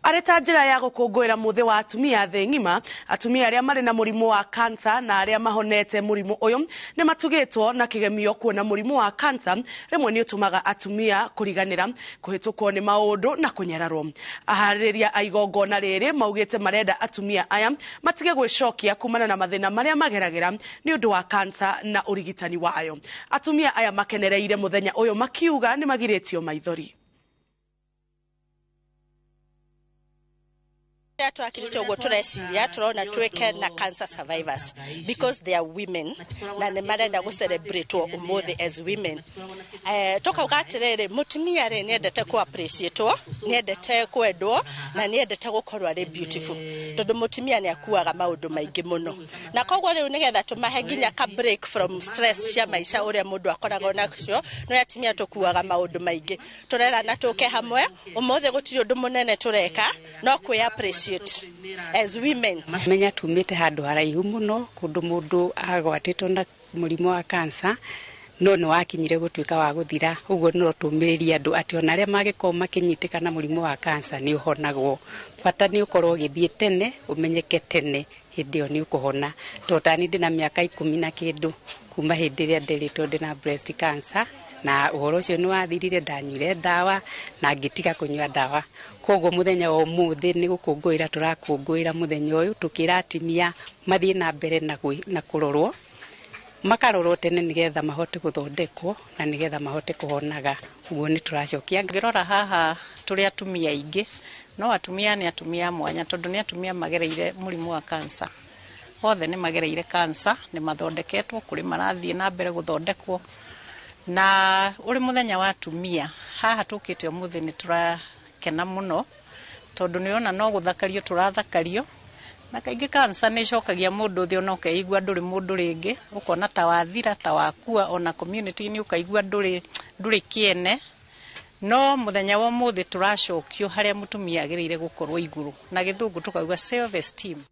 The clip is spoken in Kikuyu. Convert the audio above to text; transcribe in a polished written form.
Arĩ ta njĩra ya gũkũngũĩra mũthĩ wa atumia thĩ ng'ima, atumia arĩa marĩ na mũrimũ wa kansa na arĩa mahonete mũrimũ ũyũ nĩ matugĩtwo na kĩgemio kuona mũrimũ wa kansa rĩmwe nĩ ũtũmaga atumia kũriganĩra, kũhĩtũkwo nĩ maũndũ na kũnyararwo. Aharĩrĩria a igongona rĩrĩ maugĩte marenda atumia aya matige gwĩcokia kumana na mathĩna marĩa mageragĩra nĩ ũndũ wa kansa na ũrigitani wayo. Atumia aya makenereire mũthenya ũyũ makiuga nĩ magirĩtio maithori. Twakirite uguo tureciria turona twike na cancer survivors because they are women na nĩ marenda gũ celebrate umuthi as women. Tukauga atiriri, mutumia ri niendete ku appreciatewo, niendete kwendwo na niendete gukorwo ari beautiful, tondu mutumia ni akuaga maundu maingi muno, na koguo riu nigetha tumahe nginya ka break from stress cia maica uria mundu akoragwo nacio, no atumia tukuaga maundu maingi, turerana tuke hamwe umuthi. Gutiri undu munene tureka no kwi appreciate as women. Menya tumite handu haraihu muno kundu mundu agwatitwo na murimu wa cancer, no nĩ wakinyire gũtuĩka wa gũthira. Ũguo no tũmĩrĩrie andũ atĩ ona arĩa mangĩkorwo makĩnyitĩkana na mũrimũ wa cancer, nĩ ũhonagwo. Bata nĩ ũkorwo ũgĩthiĩ tene, ũmenyeke tene, hĩndĩ ĩyo nĩ ũkũhona. Tondũ tani ndĩna mĩaka 10 na kĩndũ kuma hĩndĩ ĩrĩa nderĩtwo ndĩna breast cancer, na ũhoro ũcio nĩ wathirire. Ndanyuire ndawa na ngĩtiga kũnyua ndawa. Koguo mũthenya wa ũmũthĩ nĩ gũkũngũĩra tũrakũngũĩra mũthenya ũyũ, tũkĩra atumia mathiĩ na mbere na kũrorwo, makarorwo tene nĩgetha mahote gũthondekwo na nĩgetha mahote kũhonaga. Ũguo nĩ tũracokia. Ngĩrora haha tũrĩ atumia aingĩ, no atumia nĩ atumia a mwanya, tondũ nĩ atumia magereire mũrimũ wa cancer. Othe nĩ magereire cancer, nĩ mathondeketwo, kũrĩ marathiĩ na mbere gũthondekwo. Na ũrĩ mũthenya wa atumia haha tũkĩte ũmũthĩ, nĩ tũrakena mũno, tondũ nĩ ũrona no gũthakario tũrathakario. Na kaingĩ cancer nĩ ĩcokagia mũndũ thĩ, ona ũkeigua ndũrĩ mũndũ rĩngĩ, ũkona ta wathira, ta wakua, ona community-inĩ ũkaigua ndũrĩ kĩene. No mũthenya wa ũmũthĩ tũracokio harĩa mũtumia agĩrĩire gũkorwo igũrũ, na gĩthũngũ tũkauga self esteem.